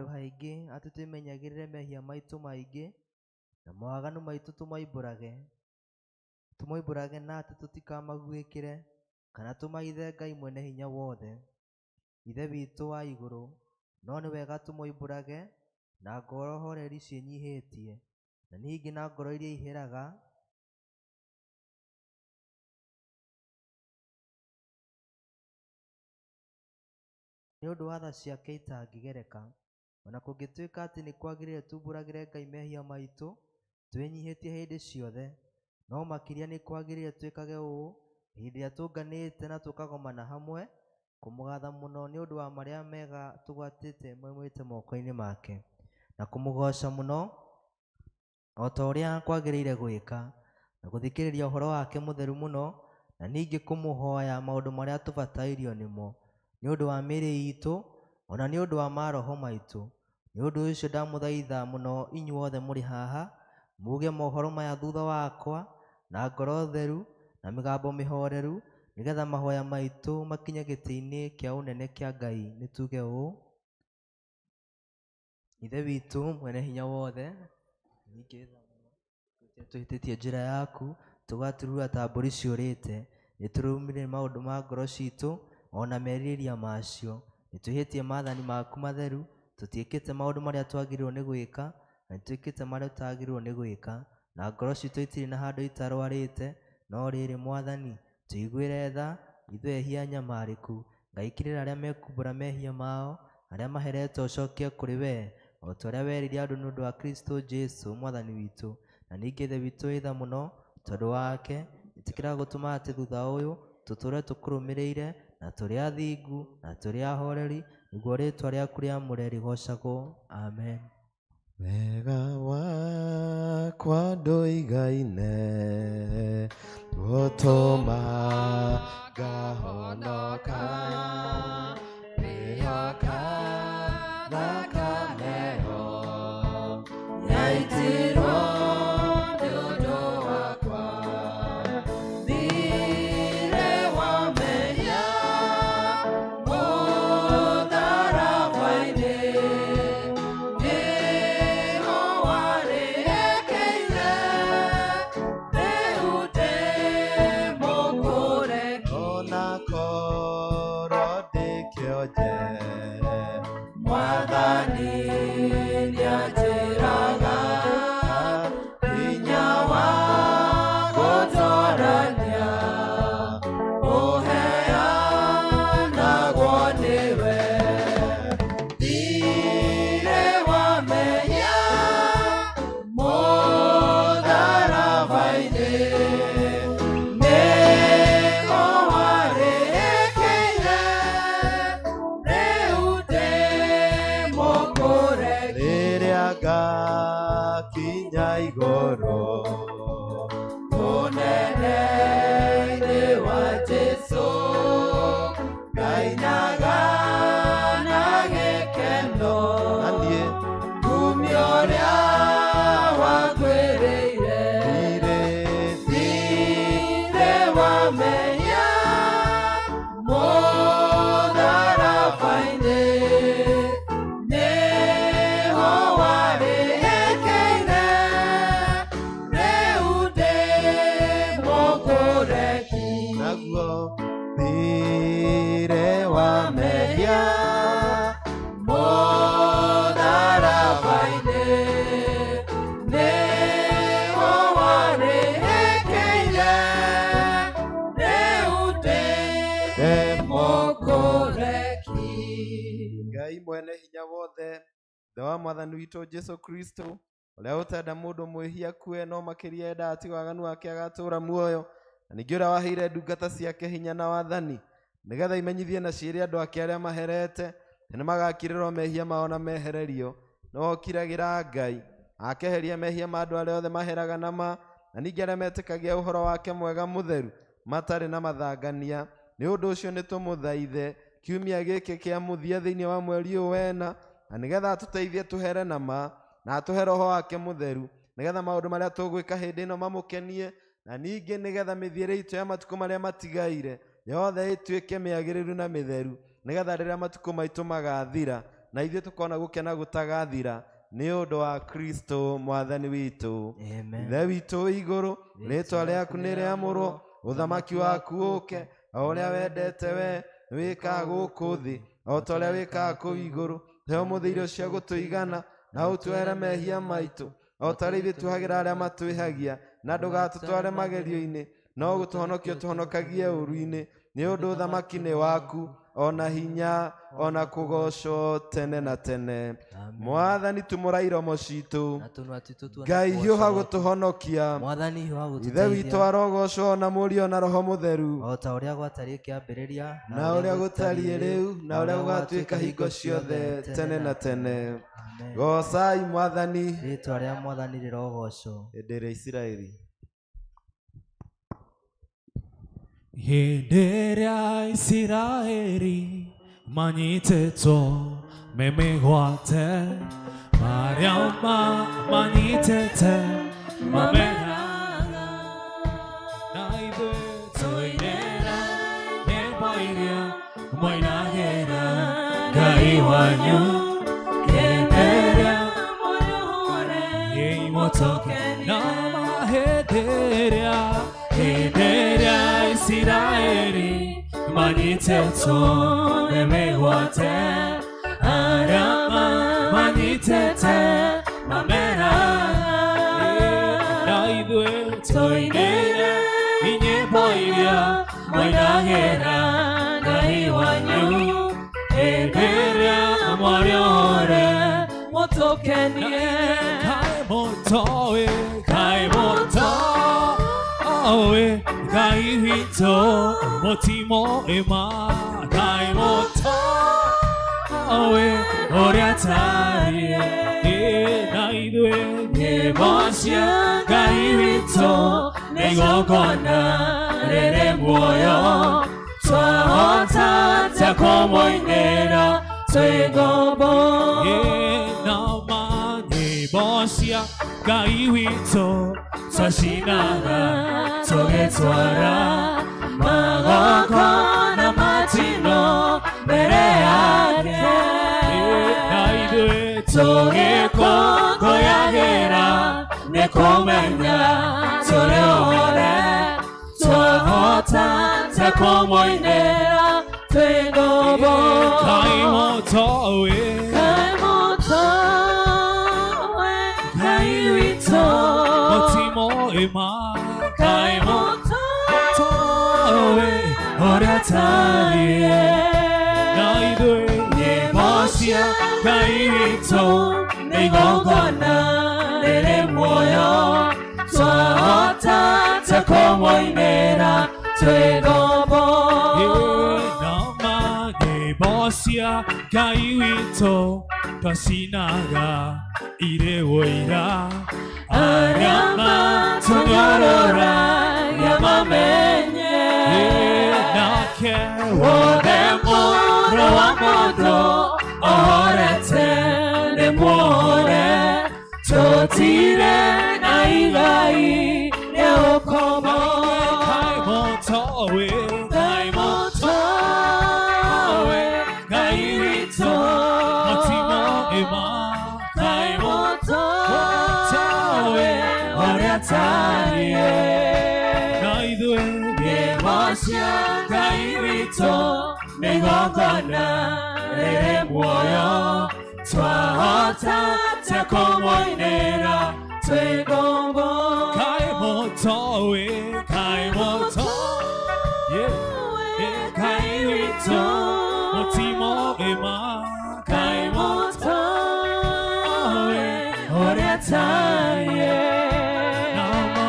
Handũ haingĩ atĩ twĩmenyagĩrĩre mehia maitũ maingĩ na mawaganu maitũ tũmoimbũrage, tũmoimbũrage na atĩ tũtikamaguĩkĩre kana tũmahithe Ngai mwene hinya wothe, Ithe witũ wa igũrũ, no nĩ wega tũmoimbũrage na ngoro horeri ciĩnyihĩtie, na ningĩ na ngoro iria iheraga nĩ ũndũ wa tha ciake itangĩgereka. Ona kũngĩtuĩka atĩ nĩ kwagĩrĩire tumbũragĩre Ngai mehia maitũ twĩnyihĩtie hĩndĩ ciothe, no makĩria nĩ kwagĩrĩire twĩkage ũũ hĩndĩ ĩrĩa tũnganĩte na tũkagomana hamwe kũmũgatha mũno nĩ ũndũ wa marĩa mega tũgwatĩte moimĩte moko-inĩ make, na kũmũgoca mũno o ta ũrĩa kwagĩrĩire gwĩka, na gũthikĩrĩria ũhoro wake mũtheru mũno, na ningĩ kũmũhoya maũndũ marĩa tũbatairio nĩmo nĩ ũndũ wa mĩĩrĩ itũ ona nĩ ũndũ wa maroho maitũ. Nĩ ũndũ ũcio ndamũthaitha mũno inyuothe mũrĩ haha muge mohoro maya thutha wakwa na ngoro theru na mĩgambo mĩhoreru, nĩgetha mahoya maitũ makinye gĩtĩ-inĩ kĩa ũnene kĩa Ngai. Nĩ tuge ũũ: Ithe witũ mwene hinya wothe, ningĩ tũhĩtĩtie njĩra yaku tũgaturura ta mbũri ciũrĩte, nĩ tũrũmire maũndũ ma ngoro citũ ona merirĩria macio, nĩ twĩhĩtie maathani maku matheru, tũtiĩkĩte maũndũ marĩa twagĩrĩirwo nĩ gwĩka, na nĩtwĩkĩte marĩa tũtagĩrĩirwo nĩ gwĩka, na ngoro citũ itirĩ na handũ itarwarĩte. No rĩrĩ Mwathani, tũiguĩre tha ithuĩ ehia anyamarĩku. Ngai kirĩra arĩa mekumbũra mehia mao, arĩa maherete ũcokie kũrĩ we, o ta ũrĩa werire andũ nĩ ũndũ wa Kristo Jesu Mwathani witũ. Na ningĩ Ithe witũ wĩ tha mũno, tondũ wake ĩtĩkĩra gũtũma atĩ thutha ũyũ tũtũre tũkũrũmĩrĩire na tũrĩ athingu na tũrĩ ahoreri, nĩguo rĩtwa rĩaku rĩamũre rĩgocagwo. Amen. Wega wakwa ndũigaine gũtũma ngahonoka, ngĩhoka thakame ĩyo yaitirwo nĩ ũndũ wakwa. Thirĩ wa mehia mũtharaba-inĩ nĩho warĩhĩkĩire, rĩu ndĩ mũkũreki. Ona korwo ndĩ kĩonje, Mwathani nĩanjĩraga hinya wa gũtũrania ũheanagwo nĩwe. Thirĩ wa mehia mũtharaba-inĩ nĩho warĩhĩkĩire, rĩu ndĩ mũkũreki. Rĩrĩa ngakinya igũrũ ũnene-inĩ wa Jesũ, ngainaga na gĩkeno, na niĩ ngumio ũrĩa wanguĩrĩire. Thirĩ wa mehia mũtharaba-inĩ nĩho warĩhĩkĩire, rĩu ndĩ mũkũreki. Naguo thirĩ wa mehia mũtharaba-inĩ nĩho warĩhĩkĩire, rĩu ndĩ mũkũreki. Ngai mwene hinya wothe, Ithe wa Mwathani witũ Jesu Kristo, ũrĩa ũtenda mũndũ mwĩhia akue, no makĩria endaga atiga waganu wake agatũũra muoyo, na ningĩ ũrĩa waheire ndungata ciake hinya na wathani, nĩgetha imenyithie na ciĩre andũ ake arĩa maherete na nĩmagakirĩrwo mehia mao na mehererio. Nĩwe ũkiragĩra Ngai akeheria mehia ma andũ arĩa othe maheraga na ma, na ningĩ arĩa metĩkagia ũhoro wake mwega mũtheru matarĩ na mathangania. Nĩ ũndũ ũcio nĩtũmũthaithe kiumia gĩkĩ kĩa mũthia thĩinĩ wa mweri ũyũ wena, na nĩgetha atũteithie tũhere na ma, na atũhe roho wake mũtheru, nĩgetha maũndũ marĩa tũgwĩka hĩndĩ ĩno mamũkenie, na ningĩ nĩgetha mĩthiĩre itũ ya matukũ marĩa matigaire yothe ĩtuĩke mĩagĩrĩru na mĩtheru, nĩgetha rĩrĩa matukũ maitũ magathira na ithuĩ tũkona gũkena gũtagathira nĩ ũndũ wa Kristo mwathani witũ. Amen. Ithe witũ wĩ igũrũ, rĩĩtwa rĩaku nĩ rĩamũrwo, ũthamaki waku ũke, o ũrĩa wendete we wĩkaga gũkũ thĩ o ta ũrĩa wĩkaga kũu igũrũ. Tũhe ũmũthĩ irio cia gũtũigana, na ũtuohere mehia maitũ o ta ũrĩa ithuĩ tuohagĩra arĩa matwĩhagia, na ndũgatũtware magerio-inĩ, no gũtũhonokia ũtũhonokagie ũũru-inĩ, nĩ ũndũ ũthamaki nĩ waku, ona hinya, ona kũgoocwo tene na tene. Amen. Mwathani tumũra iromo citũ, Na tũnua twitũ tuone Ngai hiũha kũgoocwo. gũtũhonokia. Mwathani hiũha Ithe witũ gũtũteithia arogocwo na Mũriũ na Roho Mũtheru, o ta ũrĩa gwatariĩ kĩambĩrĩria, na ũrĩa gũtariĩ rĩu, na ũrĩa gũgatuĩka hingo ciothe tene na tene. Amen. Goocai Mwathani. Rĩĩtwa rĩa Mwathani rĩrogocwo. Hĩndĩ ĩrĩa Isiraeli Hĩndĩ ĩrĩa Isiraeli manyitĩtwo me mĩgwate, marĩa manyitĩte mameraga, na ithuĩ tũinĩra nyĩmbo iria mwainagĩra Ngai wanyu. Hĩndĩ ĩrĩa ĩimũtoke na mahĩndĩ ĩrĩa hĩndĩ ĩrĩa Isiraeli manyitĩtwo nĩ mĩgwate, arĩa manyitĩte mameraga, na ithuĩ tũinĩre inyĩmbo iria mwainagĩra Ngai wanyu. Hĩndĩ ĩrĩa mwarĩore Mũtũkenie. Kaĩ mũtoĩ, kaĩ mũtoĩ, Ngai witũ mũtimoĩ ma. Kaĩ mũtoĩ ũrĩa atariĩ, na ithuĩ nyĩmbo cia Ngai witũ nĩ igongona rĩrĩ muoyo, Twahota ta kũmũinĩra twĩ ngombo. Na ma nyĩmbo cia Ngai witũ twacinaga tũgĩtwara magongona matino mbere yake, na ithuĩ tũgĩkũngũyagĩra nĩ kũmenya tũrĩ ohore, twahota ta kũmũinĩra twĩ ngombo. Kaĩ mũtoĩ, Kaĩ mũtoĩ Ngai witũ, mũtimoĩ ma. Kaĩ kaĩ mũtoĩ ũrĩa atariĩ, na ithuĩ nyĩmbo cia Ngai witũ nĩ igongona rĩrĩ muoyo, twahota ta kũmũinĩra twĩ ngombo. Na ma nyĩmbo cia Ngai witũ twacinaga irĩ ũira, Arĩa matũnyororagia mamenye nake wothe mũrũ wa mũndũ ohorete nĩ muohore, tũtire na igai rĩa ũkombo. Kaĩ mũtoĩ, Kaĩ mũtoĩ Ngai witũ, mũtimoĩ ma. Kaĩ mũtoĩ ũrĩa atariĩ, Na ithuĩ nyĩmbo cia Ngai witũ nĩ igongona rĩrĩ muoyo, twahota ta kũmũinĩra twĩ ngombo. Kaĩ mũtoĩ, kaĩ mũtoĩ, Ngai witũ mũtimoĩ ma. Kaĩ mũtoĩ ũrĩa atariĩ, Na ma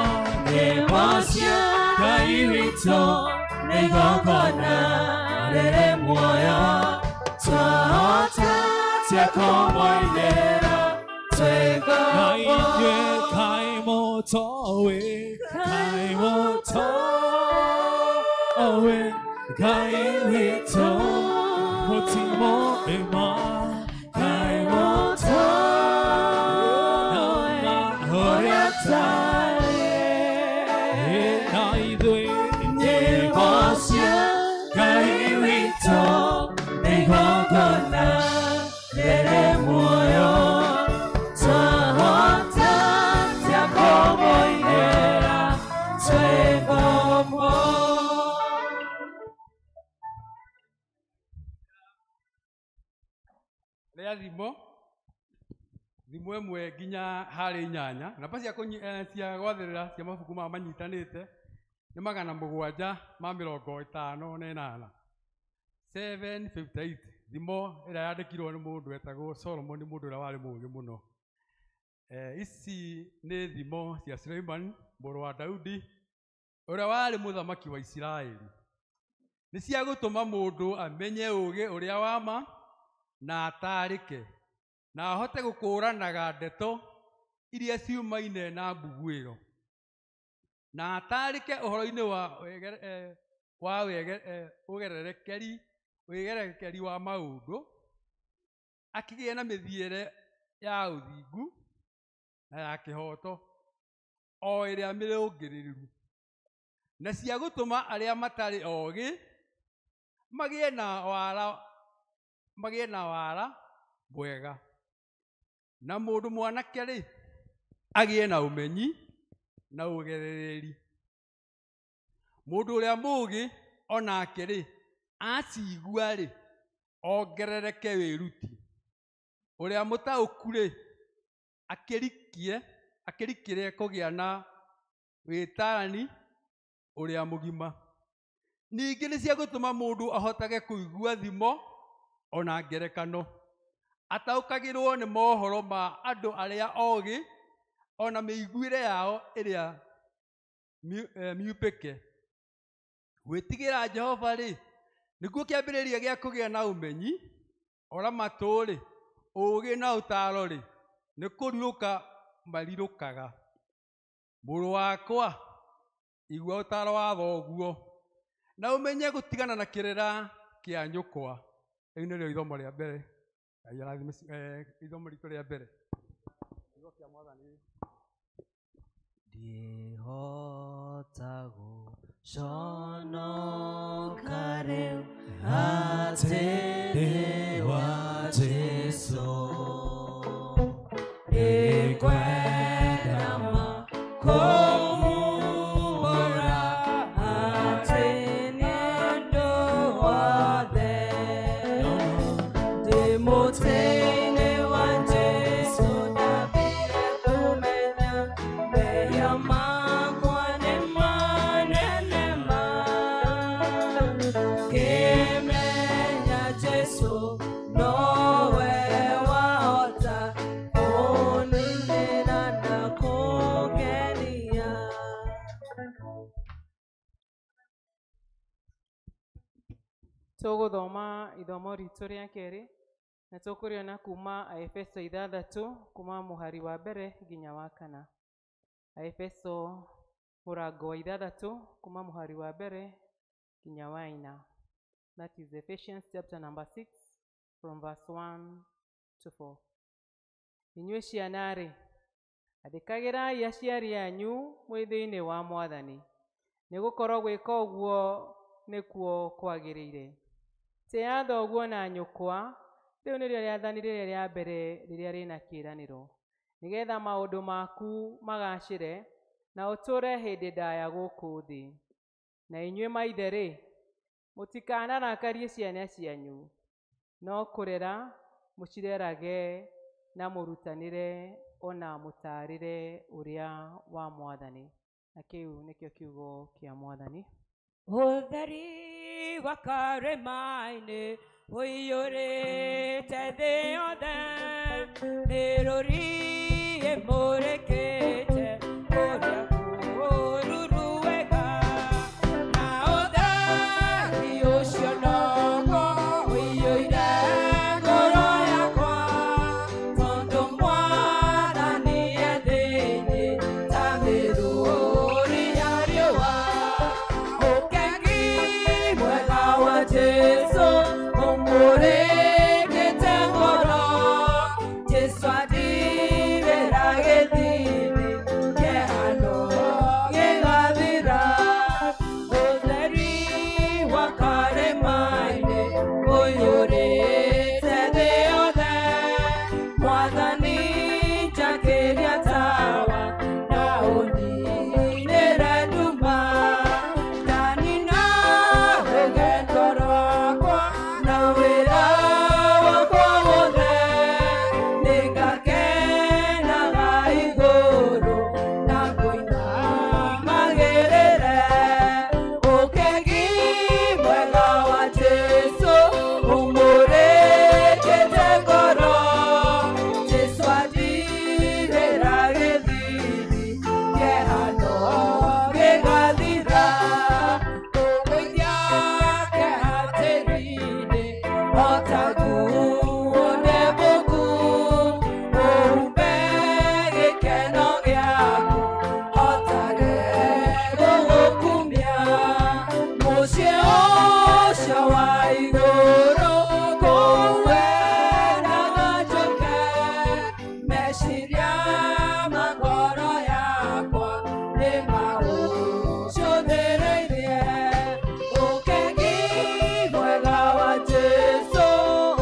nyĩmbo cia Ngai witũ nĩ igongona rĩrĩ muoyo, twahota ta kũmũinĩra twĩ Na ngombo. ithuĩ kaĩ mũtoĩ, kaĩ mũtoĩ, Ngai witũ mũtimoĩ ma. Kaĩ Mũtoĩ ũrĩa atariĩ, Na ithuĩ nyĩmbo cia Ngai witũ nĩ igongona rĩrĩ Rĩa thimo thimo ĩmwe nginya harĩ inyanya. Namba cia cia gwathĩrĩra cia mabuku maya manyitanĩte nĩ 758. 758. Thimo ĩrĩa yandĩkirwo nĩ mũndũ wetagwo Solomon, mũndũ ũrĩa warĩ mũũgĩ mũno. Ici nĩ thimo cia Suleiman mũrũ wa Daudi ũrĩa warĩ mũthamaki wa Isiraeli. Nĩ cia gũtũma mũndũ amenye ũũgĩ ũrĩa wa ma na atarĩke, na ahote gũkũũranaga ndeto iria ciumaine na mbuguĩro, na atarĩke ũhoro-inĩ wa wĩgerekeri wa maũndũ, akĩgĩe na mĩthiĩre ya ũthingu na ya kĩhooto o ĩrĩa mĩrũngĩrĩru, na cia gũtũma arĩa matarĩ ogĩ magĩe na wara mwega, na mũndũ mwanake-rĩ agĩe na ũmenyi na ũgerereri. Mũndũ ũrĩa mũũgĩ onake-rĩ acigua-rĩ ongerereke wĩruti, ũrĩa mũtaũku-rĩ akĩrikĩre kũgĩa na wĩtarani ũrĩa mũgima. Ningĩ nĩ cia gũtũma mũndũ ahotage kũigua thimo ona ngerekano, ataũkagĩrwo nĩ mohoro ma andũ arĩa ogĩ ona mĩiguĩre yao ĩrĩa miupĩke. Gwĩtigĩra Jehova-rĩ nĩkuo kĩambĩrĩria gĩa kũgĩa na ũmenyi, ora matũ-rĩ ũũgĩ na ũtaaro-rĩ nĩ kũrirũka marirũkaga. Mũrũ wakwa, igua ũtaaro wa thoguo, na ũmenye gũtigana na kĩrĩra kĩa nyũkwa. Rĩu nĩrĩo ithomo rĩa mbere. Ngai arathime ithomo ritũ rĩa mbere. Kiugo kĩa Mwathani. Ndihota gũconoka rĩu atĩ ndĩ wa Jesũ. Nĩngwenda ma kũmumbũra atĩ nĩ ũndũ wothe. Ndĩ mũtĩ-inĩ wa Jesũ ndambire kũmenya mehia makwa nĩ manene ma. Ngĩmenya Jesũ nowe wahota kũninĩra na kũngenia. Tũgũthoma ithomo ritũ rĩa kerĩ na tũkũrĩona kuma Aefeso 6 kuma mũhari wa mbere nginya wa kana. Aefeso mũrango wa 6 kuma mũhari wa mbere nginya wa 4. That is Ephesians chapter number 6 from verse 1 to 4. Inyuĩ ciana-rĩ, athĩkagĩrai aciari anyu mwĩ thĩinĩ wa Mwathani, nĩgũkorwo gwĩka ũguo nĩkuo kwagĩrĩire. Tĩa thoguo na nyũkwa, rĩu nĩrĩo rĩathani rĩrĩa rĩa mbere rĩrĩa rĩna kĩĩranĩro, nĩgetha maũndũ maku magacĩre na ũtũũre hĩndĩ ndaya gũkũ thĩ. Na inyuĩ maithe-rĩ, mũtikanarakarie ciana cianyu, no kũrera mũcirerage na mũrutanĩre ona mũtaarĩre ũrĩa wa Mwathani. Na kĩu nĩkĩo kiugo kĩa Mwathani. Ũtheri wa karĩma-inĩ ũiyũrĩte thĩ yothe, mĩrũri ĩmũrĩkĩte kũrĩa kũruru wega, na ũtheri ũcio noguo ũiyũire ngoro yakwa, tondũ Mwathani e thĩinĩ ta mĩrũri ya riũa. Ũkengi mwega wa Jesũ ũmũrĩkĩte ngoro, Jesũ andirĩra gĩthithi. Nĩngakenaga igũrũ na kũina magĩrĩre. Ũkengi mwega wa Jesũ ũmũrĩkĩte ngoro. Jesũ andirĩra gĩthithi kĩhano gĩgathira. Kũgũithia kĩeha tĩri-inĩ o ta nguo ndembũku. Ũhumbe gĩkeno gĩaku o ta gũgũkumia. Mũciĩ ũcio wa igũrũ kũu wendaga njũke. Meciria ma ngoro yakwa nĩmagũcũthĩrĩirie. Ũkengi mwega wa Jesũ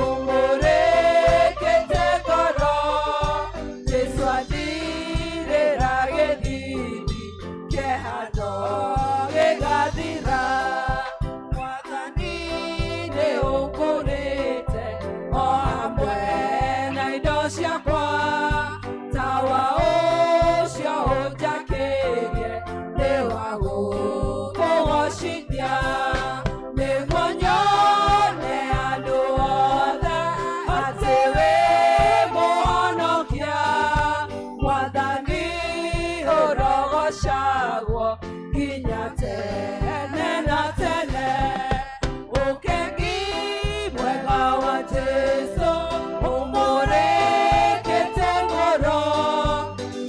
ũmũrĩkĩte ngoro. Jesũ andirĩra gĩthithi kĩhano gĩgathira. Mwathani nĩũkũrĩte o hamwe na indo ciakwa. Tawa ũcio ũnjakĩrie nĩ wa gũkũgocithia. Nĩguo nyone andũ othe atĩ wĩ mũhonokia. Mwathani ũrogocagwo nginya tene na tene. Ũkengi mwega wa Jesũ ũmũrĩkĩte ngoro.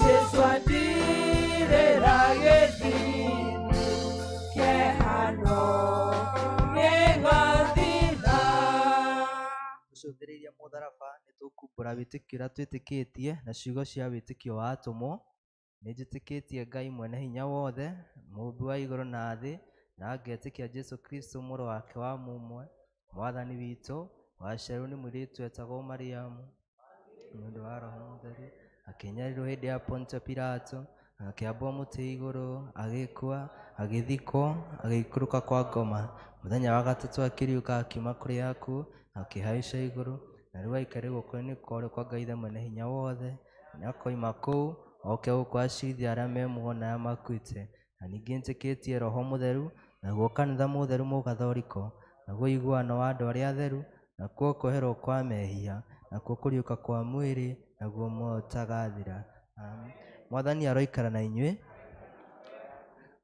Jesũ andirĩra gĩthithi kĩhano gĩgathira. Tũcũthĩrĩirie mũtharaba nĩtũkumbũra wĩtĩkio ũrĩa twĩtĩkĩtie na ciugo cia wĩtĩkio wa atũmwo. Nĩnjĩtĩkĩtie Ngai mwene hinya wothe, mũũmbi wa igũrũ na thĩ, na ngetĩkia Jesũ Kristũ mũrũ wake wa mũmwe, Mwathani witũ, waciarirwo nĩ mũirĩtu wetagwo Mariamu, nĩ ũndũ wa Roho Mũtheru, akĩnyarirwo hĩndĩ ya Pontio Pilato, akĩambwo mũtĩ igũrũ, agĩkua, agĩthikwo, agĩikũrũka kwa ngoma. Mũthenya wa gatatũ akĩriũka akiuma kũrĩ akuũ, akĩhaica igũrũ, na rĩu aikarĩte guoko-inĩ kwa ũrĩo kwa Ngai Ithe mwene hinya wothe, na akoima kũu oke gũkũ acirithie arĩa me muoyo na arĩa makuĩte. Na ningĩ nĩnjĩtĩkĩtie Roho Mũtheru, naguo kanitha mũtheru mũgathoriko, naguo ũiguano wa andũ arĩa atheru, nakuo kweherwo kwa mehia, nakuo kũriũka kwa mwĩrĩ, naguo muoyo ũtagathira. Amen. Mwathani aroikara na inyuĩ.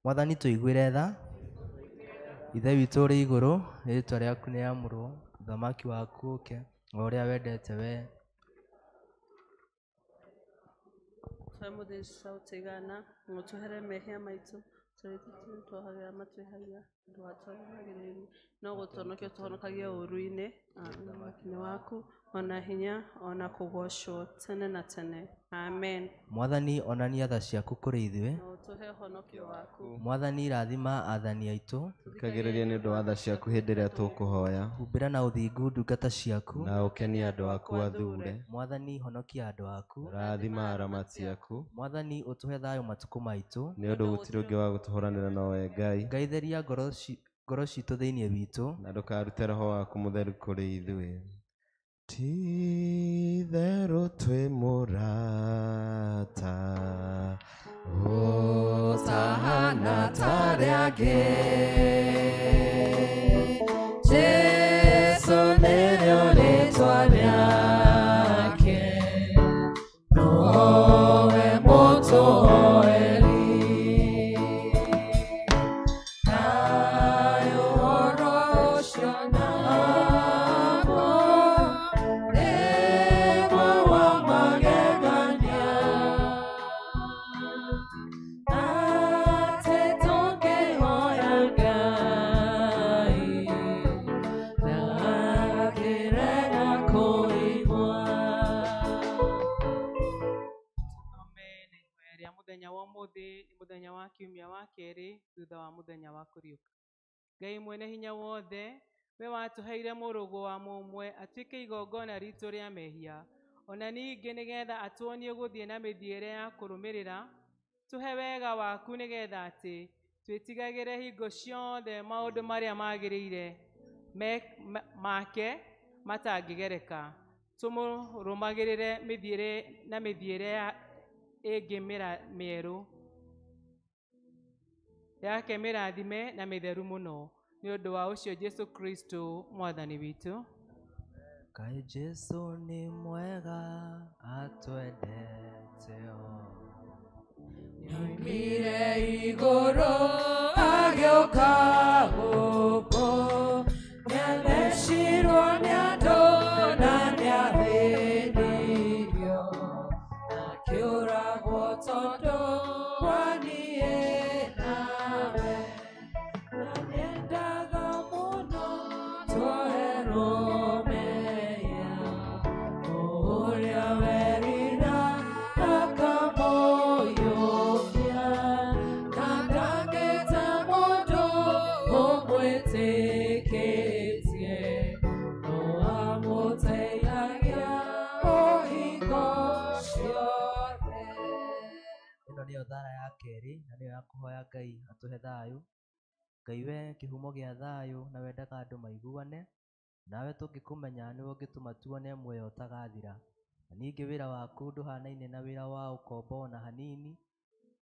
Mwathani tũiguĩre tha. Ithe witũ ũrĩ igũrũ, rĩĩtwa rĩaku nĩrĩamũrwo, ũthamaki waku ũũke, o ũrĩa wendete we. Tũhe mũthĩnji ũtũigana, ũtũhere mehia maitũ, tũrĩa twohagĩra matwĩhagia, ndũgatware magerio-inĩ, no gũtũhonokia ũtũhonokagie ũũru-inĩ. Ũthamaki nĩ waku, ona hinya, ona kũgoocwo tene na tene. Amen. Mwathani onania tha ciaku kũrĩ ithuĩ. Na ũtũhe ũhonokio waku. Mwathani rathima athani aitũ. Thikagĩrĩria nĩ ũndũ wa tha ciaku hĩndĩ ĩrĩa tũkũhoya. Humbĩra na ũthingu ndungata ciaku. Na ũkenie andũ aku athure. Mwathani honokia andũ aku. Rathima aramati aku. Mwathani ũtũhe thayũ matukũ maitũ. Nĩ ũndũ gũtirĩ ũngĩ wa gũtũhũranĩra nowe Ngai. Ngai theria ngoro citũ thĩinĩ witũ. Na ndũkarute roho waku mũtheru kũrĩ ithuĩ. Ti-itherũ twĩ mũrata ũtahana ta arĩa angĩ. Jesũ nĩrĩo rĩĩtwa rĩake, nowe mũtũhoeri. Thayũ ũhoro ũcio naguo nĩguo wa magegania, atĩ tũngĩhoya Ngai ndangĩrega kũigua. Thome na ihoya rĩa mũthenya wa ũmũthĩ nĩ mũthenya wa kiumia wa kerĩ thutha wa mũthenya wa kũriũka. Ngai mwene hinya wothe, we watũheire mũrũguo wa mũmwe atuĩke igongona ritũ rĩa mehia, ona ningĩ nĩgetha atuonie gũthiĩ na mĩthiĩre ya kũrũmĩrĩra, tũhe wega waku nĩgetha atĩ twĩtigagĩre hingo ciothe maũndũ marĩa magĩrĩire make matangĩgereka. Tũmũrũmagĩrĩre mĩthiĩre na mĩthiĩre ya ĩngĩ mĩerũ yake mĩrathime na mĩtheru mũno nĩ ũndũ wa ũcio Jesu Kristo mwathani witũ. Kaĩ Jesu nĩ mwega atwendete o. Nĩoimire igũrũ agĩũka gũkũ, nĩathecirwo nĩ andũ na nĩathĩnirio, akĩũragwo tondũ wa niĩ nawe, na nĩendaga mũno tuoherwo mehia, ũrĩa werira akamũiyũkia, na ndangĩte mũndũ ũmwĩtĩkĩtie, no amũteithagia o hingo ciothe. Ĩno nĩyo thara ya kerĩ na nĩyo ya kũhoya Ngai atũhe thayũ. Ngai we kĩhumo gĩa thayũ na wendaga andũ maiguane, nawe tũngĩkũmenya nĩwe ũngĩtũma tuone muoyo ũtagathira. Na ningĩ wĩra waku ndũhanaine na wĩra wa ũkombo ona hanini.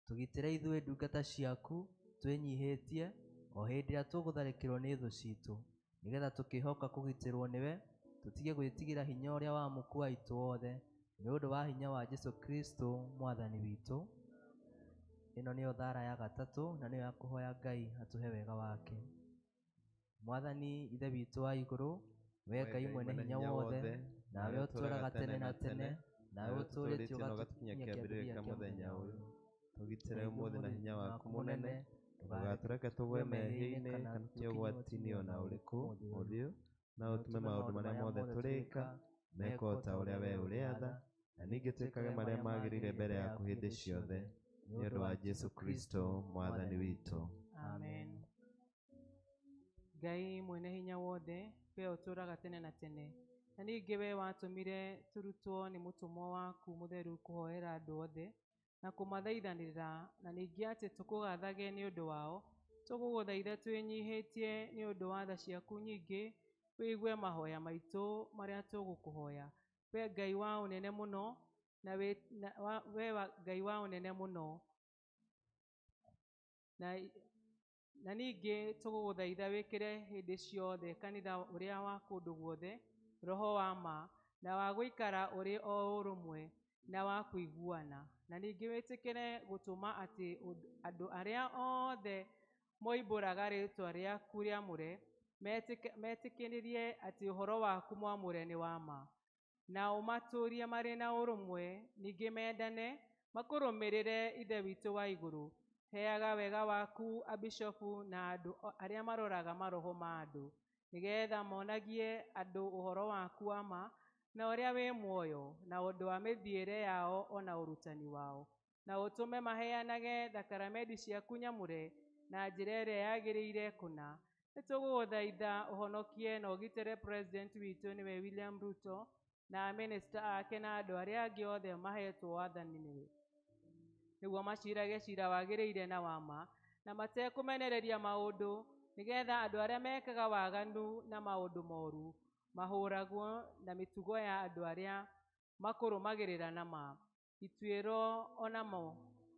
Tũgitĩre ithuĩ ndungata ciaku twĩnyihĩtie o hĩndĩ ĩrĩa tũgũtharĩkĩrwo nĩ thũ citũ, nĩgetha tũkĩhoka kũgitĩrwo nĩwe tũtige gwĩtigĩra hinya ũrĩa wa mũkua witũ wothe, nĩ ũndũ wa hinya wa Jesu Kristo mwathani witũ. Ĩno nĩyo thara ya gatatũ na nĩyo ya kũhoya Ngai atũhe wega wake. Mwathani Ithe witũ wa igũrũ, we Ngai mwene hinya wothe, nawe ũtũũraga tene na tene, nawe ũtũũrĩtie ũgatũkinyia kĩambĩrĩria kĩa mũthenya ũyũ. Tũgitĩre ũmũthĩ na hinya waku mũnene, ndũgatũreke tũgwe mehia-inĩ kana tũkinye ũgwati-inĩ ona ũrĩkũ ũthiũ, na ũtũme maũndũ marĩa mothe tũrĩka mekwo ta ũrĩa we ũrĩatha, na ningĩ twĩkage marĩa magĩrĩire mbere yaku hĩndĩ ciothe, nĩ ũndũ wa Jesu Kristo mwathani witũ. Amen. Ngai mwene hinya wothe, we ũtũũraga tene na tene, na ningĩ we watũmire tũrutwo nĩ mũtũmwo waku mũtheru kũhoera andũ othe na kũmathaithanĩrĩra, na ningĩ atĩ tũkũgathage nĩ ũndũ wao, tũgũgũthaitha twĩnyihĩtie nĩ ũndũ wa tha ciaku nyingĩ, wĩigue mahoya maitũ marĩa tũgũkũhoya. We Ngai wa ũnene mũno, na we Ngai wa ũnene mũno, na ningĩ tũgũgũthaitha wĩkĩre hĩndĩ ciothe kanitha ũrĩa wa kũndũ guothe roho wa ma na wa gũikara ũrĩ o ũrũmwe na wa kũiguana, na ningĩ wĩtĩkĩre gũtũma atĩ andũ arĩa othe moimbũraga rĩĩtwa rĩaku rĩamũre metĩkĩrie atĩ ũhoro waku mwamũre nĩ wa ma, na ũmatũũrie marĩ na ũrũmwe, ningĩ mendane makũrũmĩrĩre Ithe witũ wa igũrũ. Heaga wega waku abishofu na andũ arĩa maroraga maroho ma andũ, nĩgetha monagie andũ ũhoro waku wa ma na ũrĩa wĩ muoyo, na ũndũ wa mĩthiĩre yao ona ũrutani wao, na ũtũme maheanage thakaramedi ciaku nyamũre na njĩra ĩrĩa yagĩrĩire kũna. Nĩtũgũgũthaitha ũhonokie na ũgitĩre president witũ nĩwe William Ruto na minista ake na andũ arĩa angĩ othe mahetwo wathani nĩwe, nĩguo macirage cira wagĩrĩire na wa ma, na matekũmenereria maũndũ, nĩgetha andũ arĩa mekaga waganu na maũndũ moru mahũragwo na mĩtugo ya andũ arĩa makũrũmagĩrĩra na ma ituĩro onamo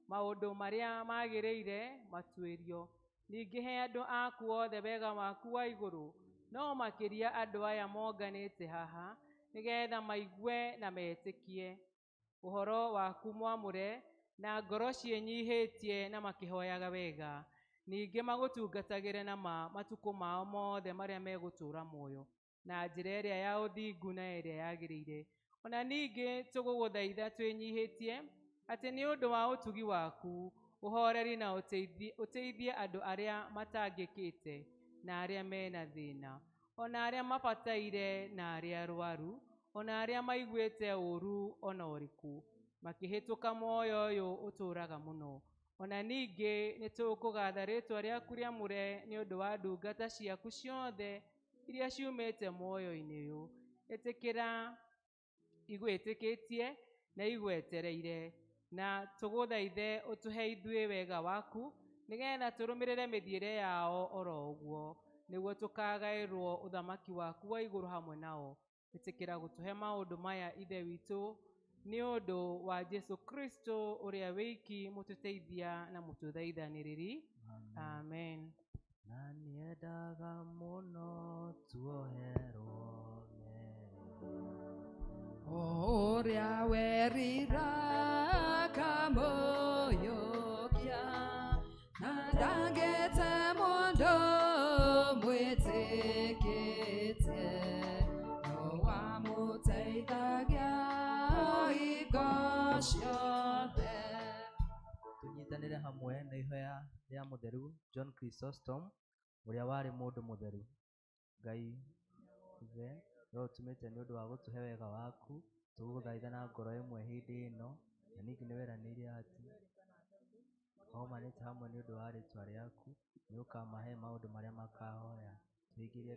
maũndũ marĩa magĩrĩire matuĩrio. Ningĩ he andũ aku othe wega waku wa igũrũ, no makĩria andũ aya monganĩte haha, nĩgetha maigue na metĩkie ũhoro waku mwamũre na ngoro ciĩnyihĩtie na makĩhoyaga wega, ningĩ magũtungatagĩre na ma matukũ mao mothe marĩa megũtũũra muoyo, na njĩra ĩrĩa ya ũthingu na ĩrĩa yagĩrĩire. Ona ningĩ tũgũgũthaitha twĩnyihĩtie atĩ nĩ ũndũ wa ũtugi waku ũhoreri na ũteithie andũ arĩa matangĩkĩte na arĩa mena thĩna, ona arĩa mabataire na arĩa arwaru, ona arĩa maiguĩte ũũru ona ũrĩkũ, makĩhĩtũka muoyo ũyũ ũtũũraga mũno. Ona ningĩ nĩtũkũgatha rĩĩtwa rĩaku rĩamũre nĩ ũndũ wa ndungata ciaku ciothe iria ciumĩte muoyo-inĩ ũyũ. Ĩtĩkĩra igwĩtĩkĩtie na igwetereire, na tũgũthaithe ũtũhe ithuĩ wega waku, nĩgetha tũrũmĩrĩre mĩthiĩre yao oro ũguo, nĩguo tũkagaĩrwo ũthamaki waku wa igũrũ hamwe nao. Ĩtĩkĩra gũtũhe maũndũ maya Ithe witũ nĩ ũndũ wa Jesu Kristo ũrĩa wĩiki mũtũteithia na mũtũthaithanĩrĩri. Amen. Na nĩendaga mũno tuoherwo mehia. Ũrĩa werira akamũiyũkia, na ndangĩte mũndũ mwĩtĩkĩtie, no wamũteithagia hingo ciothe. Tũnyitanĩre hamwe na ihoya rĩa mũtheru John Chrysostom ũrĩa warĩ mũndũ mũtheru. Ngai Ithe, we ũtũmĩte nĩ ũndũ wa gũtũhe wega waku, tũgũgũthaitha na ngoro ĩmwe hĩndĩ ĩno, na ningĩ nĩ weranĩire atĩ momanĩte hamwe nĩ ũndũ wa rĩtwa rĩaku, nĩ ũkamahe maũndũ marĩa makahoya. Tũhingĩrie.